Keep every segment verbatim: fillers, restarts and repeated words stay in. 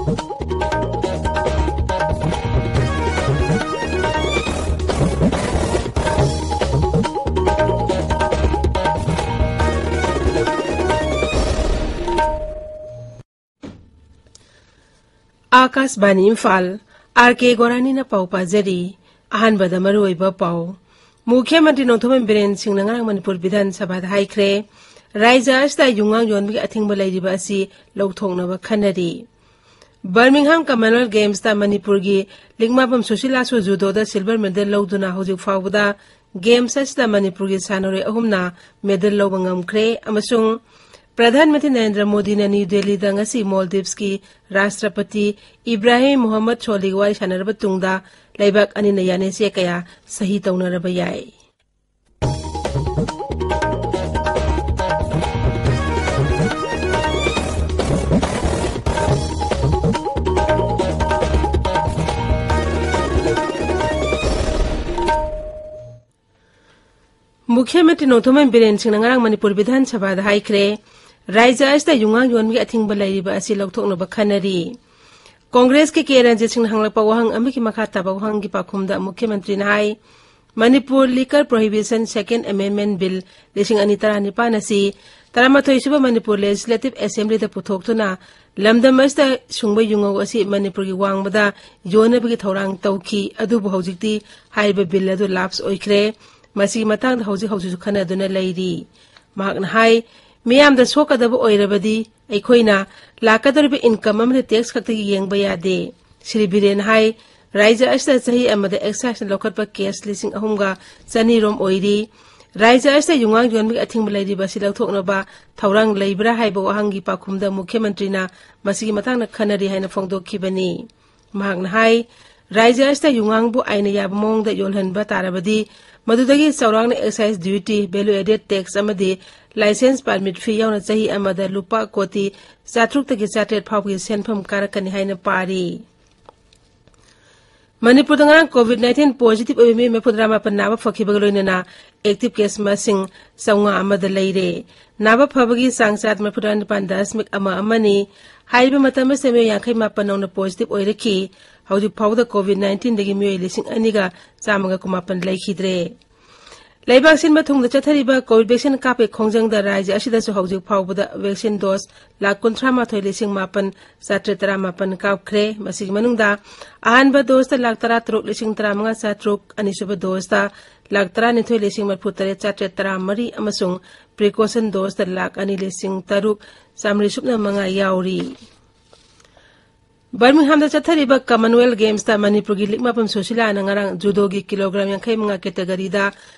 ꯑꯥꯀꯥꯁꯕꯥꯅꯤ Imphal, R ꯀꯦ ꯒꯣꯔꯥꯅꯤꯅ ꯄꯥꯎ ꯄꯥꯖꯔꯤ꯫ ꯑꯍꯥꯟꯕꯗ ꯃꯔꯨꯑꯣꯏꯕ ꯄꯥꯎ꯫ ꯃꯨꯈ꯭ꯌ ꯃꯟꯇ꯭ꯔꯤ ꯅꯣꯡꯊꯣꯝꯕꯝ ꯕꯤꯔꯦꯟ ꯁꯤꯡꯅ ꯉꯔꯥꯡ ꯃꯅꯤꯄꯨꯔ ꯕꯤꯙꯥꯟ ꯁꯚꯥꯗ ꯍꯥꯏꯈ꯭ꯔꯦ, ꯔꯥꯖ꯭ꯌ ꯑꯁꯤꯗ ꯌꯨꯉꯥꯡ ꯌꯣꯟꯕꯒꯤ ꯑꯊꯤꯡꯕ ꯂꯩꯔꯤꯕ ꯑꯁꯤ ꯂꯧꯊꯣꯛꯅꯕ ꯈꯟꯅꯔꯤ꯫ ꯕꯔꯃꯤꯡꯍꯥꯝ ꯀꯃꯟꯋꯦꯜꯊ ꯒꯦꯝꯁꯇ ꯃꯅꯤꯄꯨꯔꯒꯤ ꯂꯤꯛꯃꯥꯕꯝ ꯁꯨꯁꯤꯂꯥꯁꯨ ꯖꯨꯗꯣꯗ ꯁꯤꯜꯚꯔ ꯃꯦꯗꯜ ꯂꯧꯗꯨꯅ ꯍꯧꯖꯤꯛ ꯐꯥꯎꯕꯗ ꯒꯦꯝꯁ ꯑꯁꯤꯗ ꯃꯅꯤꯄꯨꯔꯒꯤ ꯁꯥꯟꯅꯔꯣꯏ ꯑꯍꯨꯝꯅ ꯃꯦꯗꯜ ꯂꯧꯕ ꯉꯝꯈ꯭ꯔꯦ ꯑꯃꯁꯨꯡ ꯄ꯭ꯔꯙꯥꯟ ꯃꯟꯇ꯭ꯔꯤ ꯅꯔꯦꯟꯗ꯭ꯔ ꯃꯣꯗꯤꯅ ꯅ꯭ꯌꯨ ꯗꯦꯜꯂꯤꯗ ꯉꯁꯤ ꯃꯣꯜꯗꯤꯚꯁꯀꯤ ꯔꯥꯁꯇ꯭ꯔꯄꯇꯤ ꯏꯕ꯭ꯔꯥꯍꯤꯝ ꯃꯣꯍꯝꯃꯗ ꯁꯣꯂꯤꯒ ꯋꯥꯔꯤ ꯁꯥꯟꯅꯔꯕ ꯇꯨꯡꯗ ꯂꯩꯕꯥꯛ ꯑꯅꯤꯅ ꯌꯥꯅꯦꯆꯦ ꯀꯌꯥ ꯁꯍꯤ ꯇꯧꯅꯔꯕ ꯌꯥꯏ꯫ ꯃꯨꯈ꯭ꯌ ꯃꯟꯇ꯭ꯔꯤ ꯅꯣꯡꯊꯣꯝꯕꯝ ꯕꯤꯔꯦꯟ ꯁꯤꯡꯅ ꯉꯔꯥꯡ ꯃꯅꯤꯄꯨꯔ ꯕꯤꯙꯥꯟ ꯁꯚꯥꯗ ꯍꯥꯏꯈ꯭ꯔꯦ, ꯔꯥꯖ꯭ꯌ ꯑꯁꯤꯗ ꯌꯨꯉꯥꯡ ꯌꯣꯟꯕꯒꯤ ꯑꯊꯤꯡꯕ ꯂꯩꯔꯤꯕ ꯑꯁꯤ ꯂꯧꯊꯣꯛꯅꯕ ꯈꯟꯅꯔꯤ꯫ ꯀꯣꯡꯒ꯭ꯔꯦꯁꯀꯤ ꯀꯦ ꯔꯟꯖꯤꯠ ꯁꯤꯡꯅ ꯍꯪꯂꯛꯄ ꯋꯥꯍꯪ ꯑꯃꯒꯤ ꯃꯈꯥ ꯇꯥꯕ ꯋꯥꯍꯪꯒꯤ ꯄꯥꯎꯈꯨꯝꯗ ꯃꯨꯈ꯭ꯌ ꯃꯟꯇ꯭ꯔꯤꯅ ꯍꯥꯏ, Manipur Liquor Prohibition Second Amendment Bill ꯂꯤꯁꯤꯡ ꯑꯅꯤ ꯇꯔꯥꯅꯤꯄꯥꯟ ꯑꯁꯤ ꯇꯔꯥꯃꯥꯊꯣꯏ ꯁꯨꯕ ꯃꯅꯤꯄꯨꯔ Legislative Assemblyꯗ ꯄꯨꯊꯣꯛꯇꯨꯅ ꯂꯝꯗꯝ ꯑꯁꯤꯗ ꯁꯨꯡꯕ ꯌꯨꯉꯧ ꯑꯁꯤ ꯃꯅꯤꯄꯨꯔꯒꯤ ꯋꯥꯡꯃꯗ ꯌꯣꯟꯅꯕꯒꯤ ꯊꯧꯔꯥꯡ ꯇꯧꯈꯤ꯫ ꯑꯗꯨꯕꯨ ꯍꯧꯖꯤꯛꯇꯤ ꯍꯥꯏꯔꯤꯕ bill ꯑꯗꯨ lapse ꯑꯣꯏꯈ꯭ꯔꯦ꯫ ꯃꯁꯤꯒꯤ ꯃꯇꯥꯡꯗ ꯍꯧꯖꯤꯛ ꯍꯧꯖꯤꯛꯁꯨ ꯈꯟꯅꯗꯨꯅ ꯂꯩꯔꯤ꯫ ꯃꯍꯥꯛꯅ ꯍꯥꯏ, ꯃꯤꯌꯥꯝꯗ ꯁꯣꯛꯀꯗꯕ ꯑꯣꯏꯔꯕꯗꯤ ꯑꯩꯈꯣꯏꯅ ꯂꯥꯛꯀꯗꯧꯔꯤꯕ income ꯑꯃꯗꯤ tax ꯈꯛꯇꯒꯤ ꯌꯦꯡꯕ ꯌꯥꯗꯦ꯫ ꯁ꯭ꯔꯤ ꯕꯤꯔꯦꯟ ꯍꯥꯏ, ꯔꯥꯖ꯭ꯌ ꯑꯁꯤꯗ ꯆꯍꯤ ꯑꯃꯗ exciseꯅ ꯂꯧꯈꯠꯄ case ꯂꯤꯁꯤꯡ ꯑꯍꯨꯝꯒ ꯆꯅꯤ ꯔꯣꯝ ꯑꯣꯏꯔꯤ꯫ ꯔꯥꯖ꯭ꯌ ꯑꯁꯤꯗ ꯌꯨꯉꯥꯡ ꯌꯣꯟꯕꯒꯤ ꯑꯊꯤꯡꯕ ꯂꯩꯔꯤꯕ ꯑꯁꯤ ꯂꯧꯊꯣꯛꯅꯕ ꯊꯧꯔꯥꯡ ꯂꯩꯕ꯭ꯔꯥ ꯍꯥꯏꯕ ꯋꯥꯍꯪꯒꯤ ꯄꯥꯎꯈꯨꯝꯗ ꯃꯨꯈ꯭ꯌ ꯃꯟꯇ꯭ꯔꯤꯅ ꯃꯁꯤꯒꯤ ꯃꯇꯥꯡꯗ ꯈꯟꯅꯔꯤ ꯍꯥꯏꯅ ꯐꯣꯡꯗꯣꯛꯈꯤꯕꯅꯤ꯫ ꯃꯍꯥꯛꯅ ꯍꯥꯏ, ꯔꯥꯖ꯭ꯌ ꯑꯁꯤꯗ ꯌꯨꯉꯥꯡꯕꯨ ꯑꯥꯏꯟꯅ ꯌꯥꯕ ꯃꯑꯣꯡꯗ ꯌꯣꯜꯍꯟꯕ ꯇꯥꯔꯕꯗꯤ ꯃꯗꯨꯗꯒꯤ ꯆꯥꯎꯔꯥꯛꯅ excise duty, value added tax ꯑꯃꯗꯤ license permit fee ꯌꯥꯎꯅ ꯆꯍꯤ ꯑꯃꯗ ꯂꯨꯄꯥ ꯀꯣꯇꯤ ꯆꯥꯇ꯭ꯔꯨꯛꯇꯒꯤ ꯆꯥꯇ꯭ꯔꯦꯠ ꯐꯥꯎꯕꯒꯤ ꯁꯦꯟꯐꯝ ꯀꯥꯔꯛꯀꯅꯤ ꯍꯥꯏꯅ ꯄꯥꯔꯤ꯫ ꯃꯅꯤꯄꯨꯔꯗ ꯉꯔꯥꯡ COVID nineteen positive ꯑꯣꯏꯕ ꯃꯤꯑꯣꯏ ꯃꯔꯤꯐꯨꯇꯔꯥ ꯃꯥꯄꯟ ꯅꯥꯕ ꯐꯈꯤꯕꯒ ꯂꯣꯏꯅꯅ active case ꯃꯁꯤꯡ ꯆꯥꯝꯃꯉꯥ ꯑꯃꯗ ꯂꯩꯔꯦ꯫ ꯅꯥꯕ ꯐꯕꯒꯤ ꯆꯥꯡ ꯆꯥꯗ ꯃꯔꯤꯐꯨꯇꯔꯥ ꯅꯤꯄꯥꯟ ꯗꯁꯃꯤꯛ ꯑꯃ ꯑꯃꯅꯤ꯫ ꯍꯥꯏꯔꯤꯕ ꯃꯇꯝ ꯑꯁꯤꯗ ꯃꯤꯑꯣꯏ ꯌꯥꯡꯈꯩ ꯃꯥꯄꯟ ꯅꯧꯅ positive ꯑꯣꯏꯔꯛꯈꯤ꯫ ꯍꯧꯖꯤꯛ ꯐꯥꯎꯕꯗ COVID nineteenꯗꯒꯤ ꯃꯤꯑꯣꯏ ꯂꯤꯁꯤꯡ ꯑꯅꯤꯒ ꯆꯥꯝꯃꯒ ꯀꯨꯟꯃꯥꯄꯟ ꯂꯩꯈꯤꯗ꯭ꯔꯦ꯫ ꯂꯩꯕꯥꯛ ꯁꯤꯟꯕ ꯊꯨꯡꯅ ꯆꯠꯊꯔꯤꯕ COVID vaccine ꯀꯥꯞꯄꯒꯤ ꯈꯣꯡꯖꯪꯗ ꯔꯥꯖ꯭ꯌ ꯑꯁꯤꯗꯁꯨ ꯍꯧꯖꯤꯛ ꯐꯥꯎꯕꯗ vaccine dose ꯂꯥꯈ ꯀꯨꯟꯊ꯭ꯔꯥ ꯃꯥꯊꯣꯏ ꯂꯤꯁꯤꯡ ꯃꯥꯄꯟ ꯆꯥꯇ꯭ꯔꯦꯠ ꯇꯔꯥ ꯃꯥꯄꯟ ꯀꯥꯞꯈ꯭ꯔꯦ꯫ ꯃꯁꯤꯒꯤ ꯃꯅꯨꯡꯗ ꯑꯍꯥꯟꯕ doseꯇ ꯂꯥꯈ ꯇꯔꯥ ꯇꯔꯨꯛ ꯂꯤꯁꯤꯡ ꯇꯔꯥ ꯃꯉꯥ ꯆꯥꯇ꯭ꯔꯨꯛ, ꯑꯅꯤꯁꯨꯕ doseꯇ ꯂꯥꯈ ꯇꯔꯥ ꯅꯤꯊꯣꯏ ꯂꯤꯁꯤꯡ ꯃꯔꯤꯐꯨ ꯇꯔꯦꯠ ꯆꯥꯇ꯭ꯔꯦꯠ ꯇꯔꯥ ꯃꯔꯤ ꯑꯃꯁꯨꯡ precaution doseꯇ ꯂꯥꯈ ꯑꯅꯤ ꯂꯤꯁꯤꯡ ꯇꯔꯨꯛ ꯆꯥꯃꯔꯤ ꯁꯨꯞꯅ ꯃꯉꯥ ꯌꯥꯎꯔꯤ꯫ ꯕꯔꯃꯤꯡꯍꯥꯝꯗ ꯆꯠꯊꯔꯤꯕ Commonwealth Gamesꯇ ꯃꯅꯤꯄꯨꯔꯒꯤ ꯂꯤꯛꯃꯄꯥꯝ ꯁꯨꯁꯤꯂꯥꯅ ꯉꯔꯥꯡ judoꯒꯤ kilogram ꯌꯥꯡꯈꯩ ꯃꯉꯥ categoryꯗ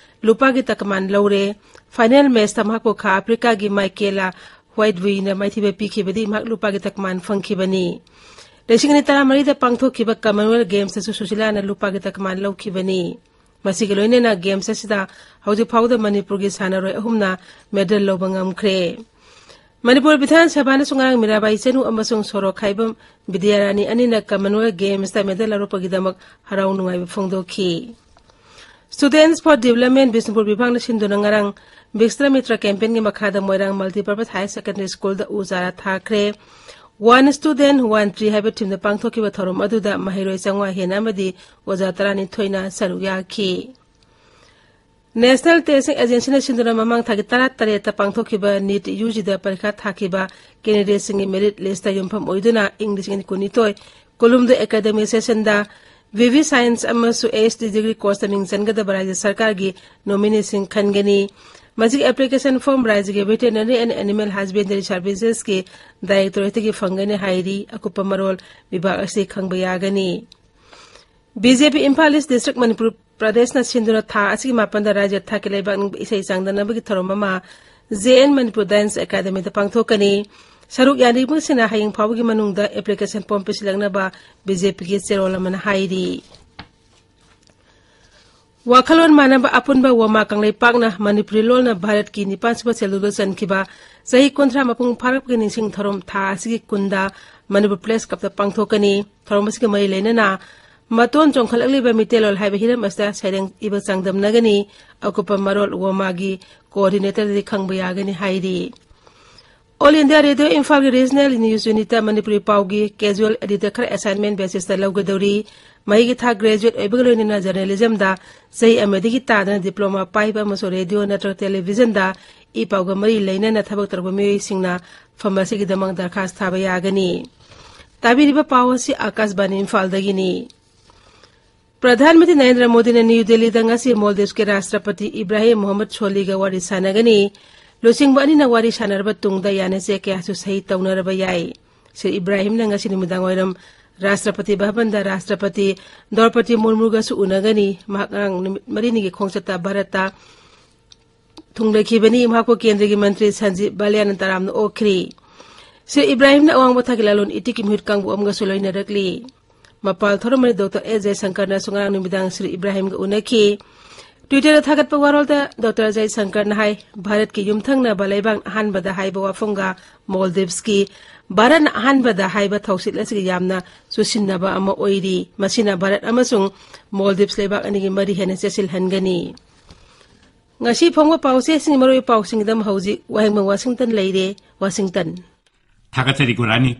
ꯂꯨꯄꯥꯒꯤ ꯇꯀꯃꯥꯟ ꯂꯧꯔꯦ꯫ Final matchꯇ ꯃꯍꯥꯛꯄꯨ ꯈꯥ ꯑꯐ꯭ꯔꯤꯀꯥꯒꯤ ꯃꯥꯏꯀꯦꯂꯥ ꯋꯥꯏꯠꯕꯨꯏꯅ ꯃꯥꯏꯊꯤꯕ ꯄꯤꯈꯤꯕꯗꯤ ꯃꯍꯥꯛ ꯂꯨꯄꯥꯒꯤ ꯇꯀꯃꯥꯟ ꯐꯪꯈꯤꯕꯅꯤ꯫ ꯂꯤꯁꯤꯡ ꯑꯅꯤ ꯇꯔꯥꯃꯔꯤꯗ ꯄꯥꯡꯊꯣꯛꯈꯤꯕ Commonwealth Gamesꯇꯁꯨ ꯁꯨꯁꯤꯂꯥꯅ ꯂꯨꯄꯥꯒꯤ ꯇꯀꯃꯥꯟ ꯂꯧꯈꯤꯕꯅꯤ꯫ ꯃꯁꯤꯒ ꯂꯣꯏꯅꯅ Games ꯑꯁꯤꯗ ꯍꯧꯖꯤꯛ ꯐꯥꯎꯕꯗ ꯃꯅꯤꯄꯨꯔꯒꯤ ꯁꯥꯟꯅꯔꯣꯏ ꯑꯍꯨꯝꯅ medal ꯂꯧꯕ ꯉꯝꯈ꯭ꯔꯦ꯫ ꯃꯅꯤꯄꯨꯔ ꯕꯤꯙꯥꯟ ꯁꯚꯥꯅꯁꯨ ꯉꯔꯥꯡ ꯃꯤꯔꯥꯕꯥꯏ ꯆꯅꯨ ꯑꯃꯁꯨꯡ ꯁꯣꯔꯣꯛꯈꯥꯏꯕꯝ ꯕꯤꯗ꯭ꯌꯥꯔꯥꯅꯤ ꯑꯅꯤꯅ Commonwealth Gamesꯇ medal ꯂꯧꯔꯛꯄꯒꯤꯗꯃꯛ ꯍꯔꯥꯎ ꯅꯨꯡꯉꯥꯏꯕ ꯐꯣꯡꯗꯣꯛꯈꯤ꯫ Students for Development ꯕꯤꯁꯅꯨꯄꯨꯔ ꯕꯤꯚꯥꯒꯅ ꯁꯤꯟꯗꯨꯅ ꯉꯔꯥꯡ ꯕꯤꯁ꯭ꯇ꯭ꯔꯃꯤꯇ꯭ꯔ campaignꯒꯤ ꯃꯈꯥꯗ ꯃꯣꯏꯔꯥꯡ Multipurpose Higher Secondary Schoolꯗ ꯎ ꯆꯥꯔꯥ ꯊꯥꯈ꯭ꯔꯦ꯫ One Student, One Tree ꯍꯥꯏꯕ themeꯗ ꯄꯥꯡꯊꯣꯛꯈꯤꯕ ꯊꯧꯔꯝ ꯑꯗꯨꯗ ꯃꯍꯩꯔꯣꯏ ꯆꯥꯝꯃꯉꯥ ꯍꯦꯟꯅ ꯑꯃꯗꯤ ꯑꯣꯖꯥ ꯇꯔꯥꯅꯤꯊꯣꯏꯅ ꯁꯔꯨꯛ ꯌꯥꯈꯤ꯫ National Testing Agencyꯅ ꯁꯤꯟꯗꯨꯅ ꯃꯃꯥꯡ ꯊꯥꯒꯤ ꯇꯔꯥꯇꯔꯦꯠꯇ ꯄꯥꯡꯊꯣꯛꯈꯤꯕ NEET UGꯗ ꯄꯔꯤꯈꯥ ꯊꯥꯈꯤꯕ candidateꯁꯤꯡꯒꯤ merit listꯇ ꯌꯨꯝꯐꯝ ꯑꯣꯏꯗꯨꯅ ꯏꯪ ꯂꯤꯁꯤꯡ ꯑꯅꯤ ꯀꯨꯟꯅꯤꯊꯣꯏ ꯀꯨꯟꯍꯨꯝꯗꯣꯏ academic sessionꯗ VV Science ꯑꯃꯁꯨꯡ AST degree courseꯇ ꯃꯤꯡ ꯆꯟꯒꯗꯕ ꯔꯥꯖ꯭ꯌ ꯁꯔꯀꯥꯔꯒꯤ nomineeꯁꯤꯡ ꯈꯟꯒꯅꯤ꯫ ꯃꯁꯤꯒꯤ application form ꯔꯥꯖ꯭ꯌꯒꯤ Veterinary and Animal Husbandry Servicesꯀꯤ Directorateꯇꯒꯤ ꯐꯪꯒꯅꯤ ꯍꯥꯏꯔꯤ꯫ ꯑꯀꯨꯞꯄ ꯃꯔꯣꯜ ꯕꯤꯚꯥꯒ ꯑꯁꯤ ꯈꯪꯕ ꯌꯥꯒꯅꯤ꯫ BJP Imphal East District, Manipur ꯄ꯭ꯔꯗꯦꯁꯅ ꯁꯤꯟꯗꯨꯅ ꯊꯥ ꯑꯁꯤꯒꯤ ꯃꯥꯄꯟꯗ ꯔꯥꯖ꯭ꯌ ꯊꯥꯛꯀꯤ ꯂꯩꯕꯥꯛ ꯅꯤꯡꯕ ꯏꯁꯩ ꯆꯥꯡꯗꯝꯅꯕꯒꯤ ꯊꯧꯔꯝ ꯑꯃ J N Manipur Dance Academyꯗ ꯄꯥꯡꯊꯣꯛꯀꯅꯤ꯫ ꯁꯔꯨꯛ ꯌꯥꯅꯤꯡꯕꯁꯤꯡꯅ ꯍꯌꯦꯡ ꯐꯥꯎꯕꯒꯤ ꯃꯅꯨꯡꯗ application form ꯄꯤꯁꯤꯜꯂꯛꯅꯕ BJPꯒꯤ ꯆꯦꯔꯣꯜ ꯑꯃꯅ ꯍꯥꯏꯔꯤ꯫ ꯋꯥꯈꯜꯂꯣꯟ ꯃꯥꯟꯅꯕ ꯑꯄꯨꯟꯕ ꯋꯥꯃꯥ ꯀꯪꯂꯩꯄꯥꯛꯅ ꯃꯅꯤꯄꯨꯔꯤ ꯂꯣꯟꯅ ꯚꯥꯔꯠꯀꯤ ꯅꯤꯄꯥꯟꯁꯨꯕ scheduleꯗ ꯆꯟꯈꯤꯕ ꯆꯍꯤ ꯀꯨꯟꯊ꯭ꯔꯥ ꯃꯄꯨꯡ ꯐꯥꯔꯛꯄꯒꯤ ꯅꯤꯡꯁꯤꯡ ꯊꯧꯔꯝ ꯊꯥ ꯑꯁꯤꯒꯤ ꯀꯨꯟꯗ ꯃꯅꯤꯄꯨꯔ Press Clubꯇ ꯄꯥꯡꯊꯣꯛꯀꯅꯤ꯫ ꯊꯧꯔꯝ ꯑꯁꯤꯒ ꯃꯔꯤ ꯂꯩꯅꯅ ꯃꯇꯣꯟ ꯆꯣꯡꯈꯠꯂꯛꯂꯤꯕ ꯃꯤꯇꯩꯂꯣꯟ ꯍꯥꯏꯕ ꯍꯤꯔꯝ ꯑꯁꯤꯗ ꯁꯩꯔꯦꯡ ꯏꯕ ꯆꯥꯡꯗꯝꯅꯒꯅꯤ꯫ ꯑꯀꯨꯞꯄ ꯃꯔꯣꯜ ꯋꯣꯃꯥꯒꯤ coordinator ꯗꯒꯤ ꯈꯪꯕ ꯌꯥꯒꯅꯤ ꯍꯥꯏꯔꯤ꯫ All India Radio ꯏꯝꯐꯥꯜꯒꯤ regional news unit ꯇ ꯃꯅꯤꯄꯨꯔꯤ ꯄꯥꯎꯒꯤ casual editor ꯈꯔ assignment basis ꯇ ꯂꯧꯒꯗꯧꯔꯤ꯫ ꯃꯍꯩꯒꯤ ꯊꯥꯛ graduate ꯑꯣꯏꯕꯒ ꯂꯣꯏꯅꯅ journalism ꯗ ꯆꯍꯤ ꯑꯃꯗꯒꯤ ꯇꯥꯗꯅ diploma ꯄꯥꯏꯕ ꯑꯃꯁꯨꯡ radio ꯅꯠꯇ꯭ꯔꯒ television ꯗ ꯏ ꯄꯥꯎꯒ ꯃꯔꯤ ꯂꯩꯅꯅ ꯊꯕꯛ ꯇꯧꯔꯛꯄ ꯃꯤꯑꯣꯏꯁꯤꯡꯅ ꯐꯝ ꯑꯁꯤꯒꯤꯗꯃꯛ ꯗꯔꯈꯥꯁ ꯊꯥꯕ ꯌꯥꯒꯅꯤ꯫ ꯇꯥꯕꯤꯔꯤꯕ ꯄꯥꯎ ꯑꯁꯤ ꯑꯥꯀꯥꯁꯕꯥꯅꯤ ꯏꯝꯐꯥꯜꯗꯒꯤꯅꯤ꯫ ꯄ꯭ꯔꯙꯥꯟ ꯃꯟꯇ꯭ꯔꯤ ꯅꯔꯦꯟꯗ꯭ꯔ ꯃꯣꯗꯤꯅ ꯅ꯭ꯌꯨ ꯗꯦꯜꯂꯤꯗ ꯉꯁꯤ ꯃꯣꯜꯗꯤꯚꯁꯀꯤ ꯔꯥꯁꯇ꯭ꯔꯄꯇꯤ ꯏꯕ꯭ꯔꯥꯍꯤꯝ ꯃꯣꯍꯝꯃꯗ ꯁꯣꯂꯤꯒ ꯋꯥꯔꯤ ꯁꯥꯟꯅꯒꯅꯤ꯫ ꯂꯨꯆꯤꯡꯕ ꯑꯅꯤꯅ ꯋꯥꯔꯤ ꯁꯥꯟꯅꯔꯕ ꯇꯨꯡꯗ ꯌꯥꯅꯆꯦ ꯀꯌꯥꯁꯨ ꯁꯍꯤ ꯇꯧꯅꯔꯕ ꯌꯥꯏ꯫ ꯁ꯭ꯔꯤ ꯏꯕ꯭ꯔꯥꯍꯤꯝꯅ ꯉꯁꯤ ꯅꯨꯃꯤꯗꯥꯡꯋꯥꯏꯔꯝ ꯔꯥꯁꯇ꯭ꯔꯄꯇꯤ ꯚꯕꯟꯗ ꯔꯥꯁꯇ꯭ꯔꯄꯇꯤ ꯗ꯭ꯔꯧꯄꯗꯤ ꯃꯨꯔꯃꯨꯒꯁꯨ ꯎꯅꯒꯅꯤ꯫ ꯃꯍꯥꯛ ꯉꯔꯥꯡ ꯅꯨꯃꯤꯠ ꯃꯔꯤꯅꯤꯒꯤ ꯈꯣꯡꯆꯠꯇ ꯚꯥꯔꯠꯇ ꯊꯨꯡꯂꯈꯤꯕꯅꯤ꯫ ꯃꯍꯥꯛꯄꯨ ꯀꯦꯟꯗ꯭ꯔꯒꯤ ꯃꯟꯇ꯭ꯔꯤ ꯁꯟꯖꯤꯕ ꯕꯥꯂꯤꯌꯥꯅꯟ ꯇꯔꯥꯝꯅ ꯑꯣꯛꯈ꯭ꯔꯤ꯫ ꯁ꯭ꯔꯤ ꯏꯕ꯭ꯔꯥꯍꯤꯝꯅ ꯑꯋꯥꯡꯕ ꯊꯥꯛꯀꯤ ꯂꯂꯣꯟ ꯏꯇꯤꯛꯀꯤ ꯃꯤꯍꯨꯠ ꯀꯥꯡꯕꯨ ꯑꯃꯒꯁꯨ ꯂꯣꯏꯅꯔꯛꯂꯤ꯫ ꯃꯄꯥꯜ ꯊꯧꯔꯝ ꯃꯅꯤ ꯗꯣꯛꯇꯔ ꯑꯦꯁ ꯖꯌꯁꯪꯀꯔꯅꯁꯨ ꯉꯔꯥꯡ ꯅꯨꯃꯤꯗꯥꯡ ꯁ꯭ꯔꯤ ꯏꯕ꯭ꯔꯥꯍꯤꯝꯒ ꯎꯅꯈꯤ꯫ Twitter ꯗ ꯊꯥꯒꯠꯄ ꯋꯥꯔꯣꯜꯗ ꯗꯣꯛꯇꯔ ꯖꯌꯁꯪꯀꯔꯅ ꯍꯥꯏ, ꯚꯥꯔꯠꯀꯤ ꯌꯨꯝꯊꯪꯅꯕ ꯂꯩꯕꯥꯛꯅ ꯑꯍꯥꯟꯕꯗ ꯍꯥꯏꯕ ꯋꯥꯐꯝꯒ ꯃꯣꯜꯗꯤꯚꯁꯀꯤ ꯚꯥꯔꯠꯅ ꯑꯍꯥꯟꯕꯗ ꯍꯥꯏꯕ ꯊꯧꯁꯤꯜ ꯑꯁꯤꯒ ꯌꯥꯝꯅ ꯆꯨꯁꯤꯟꯅꯕ ꯑꯃ ꯑꯣꯏꯔꯤ꯫ ꯃꯁꯤꯅ ꯚꯥꯔꯠ ꯑꯃꯁꯨꯡ ꯃꯣꯜꯗꯤꯚꯁ ꯂꯩꯕꯥꯛ ꯑꯅꯤꯒꯤ ꯃꯔꯤ ꯍꯦꯟꯅ ꯆꯦꯠꯁꯤꯜꯍꯟꯒꯅꯤ꯫ ꯉꯁꯤ ꯐꯣꯡꯕ ꯄꯥꯎꯆꯦꯁꯤꯡꯒꯤ ꯃꯔꯨꯑꯣꯏꯕ ꯄꯥꯎꯁꯤꯡꯒꯤꯗꯃꯛ ꯍꯧꯖꯤꯛ ꯋꯥꯍꯦꯡꯕꯝ ꯋꯥꯁꯤꯡꯇꯟ ꯂꯩꯔꯦ꯫ ꯋꯥꯁꯤꯡꯇꯟ꯫ ꯊꯥꯒꯠꯆꯔꯤ ꯒꯣꯔꯥꯅꯤ꯫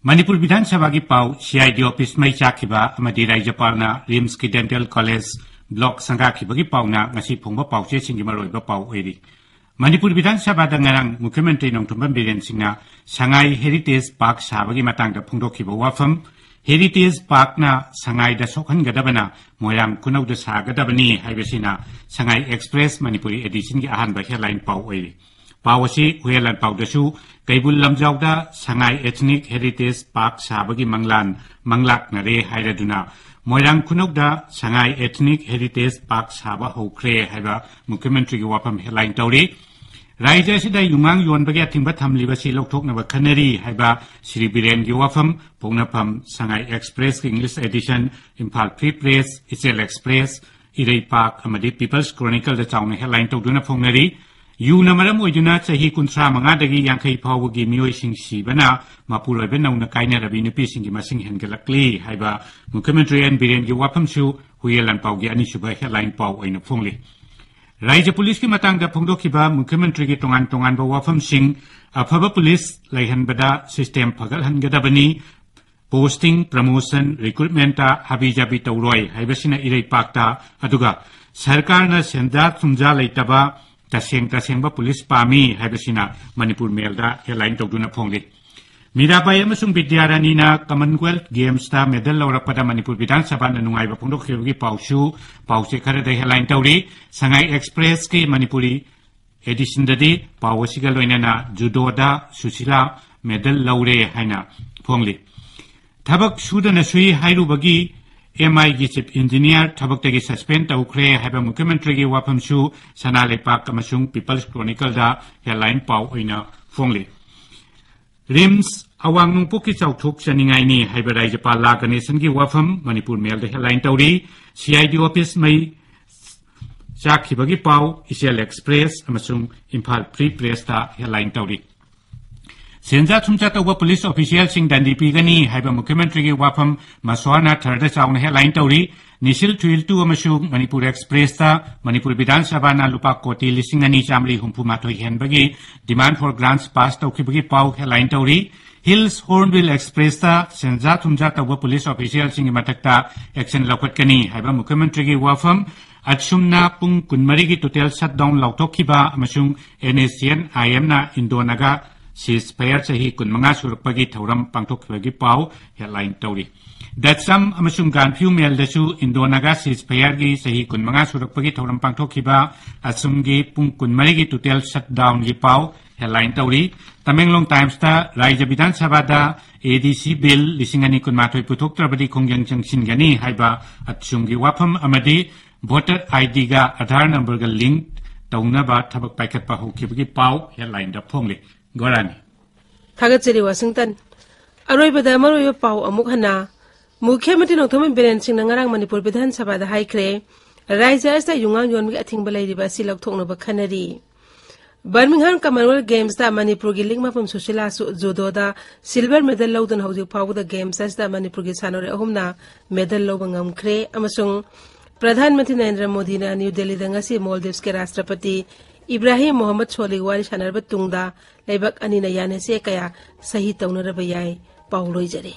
ꯃꯅꯤꯄꯨꯔ ꯕꯤꯙꯥꯟ ꯁꯚꯥꯒꯤ ꯄꯥꯎ, ꯁꯤ ꯑꯥꯏ ꯗꯤ ꯑꯣꯐꯤꯁ ꯃꯩ ꯆꯥꯛꯈꯤꯕ ꯑꯃꯗꯤ ꯔꯥꯖ꯭ꯌꯄꯥꯜꯅ ꯔꯤꯝꯁꯀꯤ ꯗꯦꯟꯇꯦꯜ ꯀꯣꯂꯦꯖ ꯕ꯭ꯂꯣꯛ ꯁꯪꯒꯥꯈꯤꯕꯒꯤ ꯄꯥꯎꯅ ꯉꯁꯤ ꯐꯣꯡꯕ ꯄꯥꯎꯆꯦꯁꯤꯡꯒꯤ ꯃꯔꯨꯑꯣꯏꯕ ꯄꯥꯎ ꯑꯣꯏꯔꯤ꯫ ꯃꯅꯤꯄꯨꯔ ꯕꯤꯙꯥꯟ ꯁꯚꯥꯗ ꯉꯔꯥꯡ ꯃꯨꯈ꯭ꯌ ꯃꯟꯇ꯭ꯔꯤ ꯅꯣꯡꯊꯣꯝꯕꯝ ꯕꯤꯔꯦꯟ ꯁꯤꯡꯅ ꯁꯉꯥꯏ ꯍꯦꯔꯤꯇꯦꯖ ꯄꯥꯔꯛ ꯁꯥꯕꯒꯤ ꯃꯇꯥꯡꯗ ꯐꯣꯡꯗꯣꯛꯈꯤꯕ ꯋꯥꯐꯝ, ꯍꯦꯔꯤꯇꯦꯖ ꯄꯥꯔꯛꯅ ꯁꯉꯥꯏꯗ ꯁꯣꯛꯍꯟꯒꯗꯕꯅ ꯃꯣꯏꯔꯥꯡ ꯈꯨꯅꯧꯗ ꯁꯥꯒꯗꯕꯅꯤ ꯍꯥꯏꯕꯁꯤꯅ ꯁꯉꯥꯏ ꯑꯦꯛꯁꯄ꯭ꯔꯦꯁ ꯃꯅꯤꯄꯨꯔꯤ ꯑꯦꯗꯤꯁꯟꯒꯤ ꯑꯍꯥꯟꯕ ꯍꯦꯗꯂꯥꯏꯟ ꯄꯥꯎ ꯑꯣꯏꯔꯤ꯫ ꯄꯥꯎ ꯑꯁꯤ ꯍꯨꯌꯦꯟ ꯂꯥꯟꯄꯥꯎꯗꯁꯨ ꯀꯩꯕꯨꯜ ꯂꯝꯖꯥꯎꯗ ꯁꯉꯥꯏ ꯑꯦꯊꯅꯤꯛ ꯍꯦꯔꯤꯇꯦꯖ ꯄꯥꯔꯛ ꯁꯥꯕꯒꯤ ꯃꯪꯂꯥꯟ ꯃꯪꯂꯥꯛꯅꯔꯦ ꯍꯥꯏꯔꯗꯨꯅ ꯃꯣꯏꯔꯥꯡ ꯈꯨꯅꯧꯗ ꯁꯉꯥꯏ ꯑꯦꯊꯅꯤꯛ ꯍꯦꯔꯤꯇꯦꯖ ꯄꯥꯔꯛ ꯁꯥꯕ ꯍꯧꯈ꯭ꯔꯦ ꯍꯥꯏꯕ ꯃꯨꯈ꯭ꯌ ꯃꯟꯇ꯭ꯔꯤꯒꯤ ꯋꯥꯐꯝ ꯍꯦꯗꯂꯥꯏꯟ ꯇꯧꯔꯤ꯫ ꯔꯥꯖ꯭ꯌ ꯑꯁꯤꯗ ꯌꯨꯉꯥꯡ ꯌꯣꯟꯕꯒꯤ ꯑꯊꯤꯡꯕ ꯊꯝꯂꯤꯕꯁꯤ ꯂꯧꯊꯣꯛꯅꯕ ꯈꯟꯅꯔꯤ ꯍꯥꯏꯕ ꯁ꯭ꯔꯤ ꯕꯤꯔꯦꯟꯒꯤ ꯋꯥꯐꯝ ꯄꯣꯛꯅꯐꯝ, ꯁꯉꯥꯏ ꯑꯦꯛꯁꯄ꯭ꯔꯦꯁꯀꯤ English Edison, Imphal free press, ꯏꯆꯦꯜ ꯑꯦꯛꯁꯄ꯭ꯔꯦꯁ, ꯏꯔꯩꯄꯥꯛ ꯑꯃꯗꯤ ꯄꯤꯄꯜꯁ ꯀ꯭ꯔꯣꯅꯤꯀꯜꯗ ꯆꯥꯎꯅ ꯍꯦꯗꯂꯥꯏꯟ ꯇꯧꯗꯨꯅ ꯐꯣꯡꯅꯔꯤ꯫ ꯌꯨꯅ ꯃꯔꯝ ꯑꯣꯏꯗꯨꯅ ꯆꯍꯤ ꯀꯨꯟꯊ꯭ꯔꯥ ꯃꯉꯥꯗꯒꯤ ꯌꯥꯡꯈꯩ ꯐꯥꯎꯕꯒꯤ ꯃꯤꯑꯣꯏꯁꯤꯡ ꯁꯤꯕꯅ ꯃꯄꯨꯔꯣꯏꯕ ꯅꯧꯅ ꯀꯥꯏꯅꯔꯕꯤ ꯅꯨꯄꯤꯁꯤꯡꯒꯤ ꯃꯁꯤꯡ ꯍꯦꯟꯒꯠꯂꯛꯂꯤ ꯍꯥꯏꯕ ꯃꯨꯈ꯭ꯌꯃꯟꯇ꯭ꯔꯤ ꯑꯦꯟ ꯕꯤꯔꯦꯟꯒꯤ ꯋꯥꯐꯝꯁꯨ ꯍꯨꯏꯌꯦꯟ ꯂꯥꯟꯄꯥꯎꯒꯤ ꯑꯅꯤꯁꯨꯕ headline ꯄꯥꯎ ꯑꯣꯏꯅ ꯐꯣꯡꯂꯤ꯫ ꯔꯥꯖ꯭ꯌ ꯄꯨꯂꯤꯁꯀꯤ ꯃꯇꯥꯡꯗ ꯐꯣꯡꯗꯣꯛꯈꯤꯕ ꯃꯨꯈ꯭ꯌꯃꯟꯇ꯭ꯔꯤꯒꯤ ꯇꯣꯉꯥꯟ ꯇꯣꯉꯥꯟꯕ ꯋꯥꯐꯝꯁꯤꯡ, ꯑꯐꯕ ꯄꯨꯂꯤꯁ ꯂꯩꯍꯟꯕꯗ system ꯐꯒꯠꯍꯟꯒꯗꯕꯅꯤ, posting, promotion, recruitmentꯇ ꯍꯥꯕꯤ ꯖꯥꯕꯤ ꯇꯧꯔꯣꯏ ꯍꯥꯏꯕꯁꯤꯅ ꯏꯔꯩꯄꯥꯛꯇ, ꯑꯗꯨꯒ ꯁꯔꯀꯥꯔꯅ ꯁꯦꯟꯖꯥ ꯊꯨꯝꯖꯥ ꯂꯩꯇꯕ ꯇꯁꯦꯡ ꯇꯁꯦꯡꯕ ꯄꯨꯂꯤꯁ ꯄꯥꯝꯃꯤ ꯍꯥꯏꯕꯁꯤꯅ ꯃꯅꯤꯄꯨꯔ ꯃꯦꯜꯗ headline ꯇꯧꯗꯨꯅ ꯐꯣꯡꯂꯤ꯫ ꯃꯤꯔꯥꯕꯥꯏ ꯑꯃꯁꯨꯡ ꯕꯤꯗ꯭ꯌꯥꯔꯥꯅꯤꯅ Commonwealth Gamesꯇ medal ꯂꯧꯔꯛꯄꯗ ꯃꯅꯤꯄꯨꯔ ꯕꯤꯙꯥꯟ ꯁꯚꯥꯅ ꯅꯨꯡꯉꯥꯏꯕ ꯐꯣꯡꯗꯣꯛꯈꯤꯕꯒꯤ ꯄꯥꯎꯁꯨ ꯄꯥꯎꯆꯦ ꯈꯔꯗ headline ꯇꯧꯔꯤ꯫ ꯁꯉꯥꯏ Expressꯀꯤ ꯃꯅꯤꯄꯨꯔꯤ editionꯗꯗꯤ ꯄꯥꯎ ꯑꯁꯤꯒ ꯂꯣꯏꯅꯅ judoꯗ ꯁꯨꯁꯤꯂꯥ medal ꯂꯧꯔꯦ ꯍꯥꯏꯅ ꯐꯣꯡꯂꯤ꯫ ꯊꯕꯛ ꯁꯨꯗꯅ ꯁꯨꯏ ꯍꯥꯏꯔꯨꯕꯒꯤ MIꯒꯤ chief engineer ꯊꯕꯛꯇꯒꯤ suspend ꯇꯧꯈ꯭ꯔꯦ ꯍꯥꯏꯕ ꯃꯨꯈ꯭ꯌꯃꯟꯇ꯭ꯔꯤꯒꯤ ꯋꯥꯐꯝꯁꯨ ꯁꯅꯥ ꯂꯩꯄꯥꯛ ꯑꯃꯁꯨꯡ People's Chronicleꯗ headline ꯄꯥꯎ ꯑꯣꯏꯅ ꯐꯣꯡꯂꯤ꯫ RIMS ꯑꯋꯥꯡ ꯅꯣꯡꯄꯣꯛꯀꯤ ꯆꯥꯎꯊꯣꯛꯆꯅꯤꯡꯉꯥꯏꯅꯤ ꯍꯥꯏꯕ ꯔꯥꯖ꯭ꯌꯄꯥꯜ ꯂꯥ ꯒꯅꯦꯁꯟꯒꯤ ꯋꯥꯐꯝ ꯃꯅꯤꯄꯨꯔ ꯃꯦꯜꯗ headline ꯇꯧꯔꯤ꯫ CID office ꯃꯩ ꯆꯥꯛꯈꯤꯕꯒꯤ ꯄꯥꯎ Ichel Express ꯑꯃꯁꯨꯡ Imphal Free Pressꯇ headline ꯇꯧꯔꯤ꯫ ꯁꯦꯟꯖꯥ ꯊꯨꯝꯖꯥ ꯇꯧꯕ ꯄꯨꯂꯤꯁ ꯑꯣꯐꯤꯁꯤꯌꯦꯜꯁꯤꯡ ꯗꯟꯗꯤ ꯄꯤꯒꯅꯤ ꯍꯥꯏꯕ ꯃꯨꯈ꯭ꯌꯃꯟꯇ꯭ꯔꯤꯒꯤ ꯋꯥꯐꯝ ꯃꯁ꯭ꯋꯥꯅ ꯊꯔꯗ ꯆꯥꯎꯅ headline ꯇꯧꯔꯤ꯫ ꯅꯤꯁꯤꯜ ꯊꯨꯏꯜ ꯇꯨ ꯑꯃꯁꯨꯡ ꯃꯅꯤꯄꯨꯔ Expressꯇ ꯃꯅꯤꯄꯨꯔ ꯕꯤꯙꯥꯟ ꯁꯚꯥꯅ ꯂꯨꯄꯥ ꯀꯣꯇꯤ ꯂꯤꯁꯤꯡ ꯑꯅꯤ ꯆꯥꯃꯔꯤ ꯍꯨꯝꯐꯨ ꯃꯥꯊꯣꯏ ꯍꯦꯟꯕꯒꯤ demand for grants pass ꯇꯧꯈꯤꯕꯒꯤ ꯄꯥꯎ headline ꯇꯧꯔꯤ꯫ Hills Hornbill Expressꯇ ꯁꯦꯟꯖꯥ ꯊꯨꯝꯖꯥ ꯇꯧꯕ ꯄꯨꯂꯤꯁ ꯑꯣꯐꯤꯁꯤꯌꯦꯜꯁꯤꯡꯒꯤ ꯃꯊꯛꯇ action ꯂꯧꯈꯠꯀꯅꯤ ꯍꯥꯏꯕ ꯃꯨꯈ꯭ꯌꯃꯟꯇ꯭ꯔꯤꯒꯤ ꯋꯥꯐꯝ꯫ ꯑꯠꯁꯨꯝꯅ ꯄꯨꯡ ꯀꯨꯟꯃꯔꯤꯒꯤ total shutdown ꯂꯥꯎꯊꯣꯛꯈꯤꯕ ꯑꯃꯁꯨꯡ NSCN-IMꯅ Indo-Naga ceasefire ꯆꯍꯤ ꯀꯨꯟꯃꯉꯥ ꯁꯨꯔꯛꯄꯒꯤ ꯊꯧꯔꯝ ꯄꯥꯡꯊꯣꯛꯈꯤꯕꯒꯤ ꯄꯥꯎ headline ꯇꯧꯔꯤ꯫ The Cham ꯑꯃꯁꯨꯡ Gaanphiu Mailꯗꯁꯨ Indo-Naga ceasefireꯒꯤ ꯆꯍꯤ ꯀꯨꯟꯃꯉꯥ ꯁꯨꯔꯛꯄꯒꯤ ꯊꯧꯔꯝ ꯄꯥꯡꯊꯣꯛꯈꯤꯕ ꯑꯁꯨꯝꯒꯤ ꯄꯨꯡ ꯀꯨꯟꯃꯔꯤꯒꯤ total shutdownꯒꯤ ꯄꯥꯎ headline ꯇꯧꯔꯤ꯫ Tamenglong Timesꯇ ꯔꯥꯖ꯭ꯌ ꯕꯤꯙꯥꯟ ꯁꯚꯥꯗ ADC Bill ꯂꯤꯁꯤꯡ ꯑꯅꯤ ꯀꯨꯟꯃꯥꯊꯣꯏ ꯄꯨꯊꯣꯛꯇ꯭ꯔꯕꯗꯤ ꯈꯣꯡꯖꯪ ꯆꯪꯁꯤꯟꯒꯅꯤ ꯍꯥꯏꯕ ꯑꯠꯁꯨꯝꯒꯤ ꯋꯥꯐꯝ ꯑꯃꯗꯤ voter IDꯒ Aadhaar numberꯒ link ꯇꯧꯅꯕ ꯊꯕꯛ ꯄꯥꯏꯈꯠꯄ ꯍꯧꯈꯤꯕꯒꯤ ꯄꯥꯎ headlineꯗ ꯐꯣꯡꯂꯤ꯫ ꯒꯣꯔꯥꯅꯤ꯫ ꯊꯥꯒꯠꯆꯔꯤ, ꯋꯥꯁꯤꯡꯇꯟ꯫ ꯑꯔꯣꯏꯕꯗ ꯃꯔꯨꯑꯣꯏꯕ ꯄꯥꯎ ꯑꯃꯨꯛ ꯍꯟꯅ꯫ ꯃꯨꯈ꯭ꯌ ꯃꯟꯇ꯭ꯔꯤ ꯅꯣꯡꯊꯣꯝꯕꯝ ꯕꯤꯔꯦꯟ ꯁꯤꯡꯅ ꯉꯔꯥꯡ ꯃꯅꯤꯄꯨꯔ ꯕꯤꯙꯥꯟ ꯁꯚꯥꯗ ꯍꯥꯏꯈ꯭ꯔꯦ, ꯔꯥꯖ꯭ꯌ ꯑꯁꯤꯗ ꯌꯨꯉꯥꯡ ꯌꯣꯟꯕꯒꯤ ꯑꯊꯤꯡꯕ ꯂꯩꯔꯤꯕ ꯑꯁꯤ ꯂꯧꯊꯣꯛꯅꯕ ꯈꯟꯅꯔꯤ꯫ Birmingham Commonwealth Gamesꯇ ꯃꯅꯤꯄꯨꯔꯒꯤ ꯂꯤꯛꯃꯄꯝ ꯁꯨꯁꯤꯂꯥꯁꯨ ꯖꯨꯗꯣꯗ silver medal ꯂꯧꯗꯨꯅ ꯍꯧꯖꯤꯛ ꯐꯥꯎꯕꯗ Games ꯑꯁꯤꯗ ꯃꯅꯤꯄꯨꯔꯒꯤ ꯁꯥꯟꯅꯔꯣꯏ ꯑꯍꯨꯝꯅ medal ꯂꯧꯕ ꯉꯝꯈ꯭ꯔꯦ꯫ ꯑꯃꯁꯨꯡ ꯄ꯭ꯔꯙꯥꯟ ꯃꯟꯇ꯭ꯔꯤ ꯅꯔꯦꯟꯗ꯭ꯔ ꯃꯣꯗꯤꯅ ꯅ꯭ꯌꯨ ꯗꯦꯜꯂꯤꯗ ꯉꯁꯤ ꯃꯣꯜꯗꯤꯚꯁꯀꯤ ꯔꯥꯁꯇ꯭ꯔꯄꯇꯤ ꯏꯕ꯭ꯔꯥꯍꯤꯝ ꯃꯣꯍꯝꯃꯗ ꯁꯣꯂꯤꯒ ꯋꯥꯔꯤ ꯁꯥꯟꯅꯔꯕ ꯇꯨꯡꯗ ꯂꯩꯕꯥꯛ ꯑꯅꯤꯅ ꯌꯥꯅꯁꯦ ꯀꯌꯥ ꯁꯍꯤ ꯇꯧꯅꯔꯕ ꯌꯥꯏ꯫ ꯄꯥꯎ ꯂꯣꯏꯖꯔꯦ꯫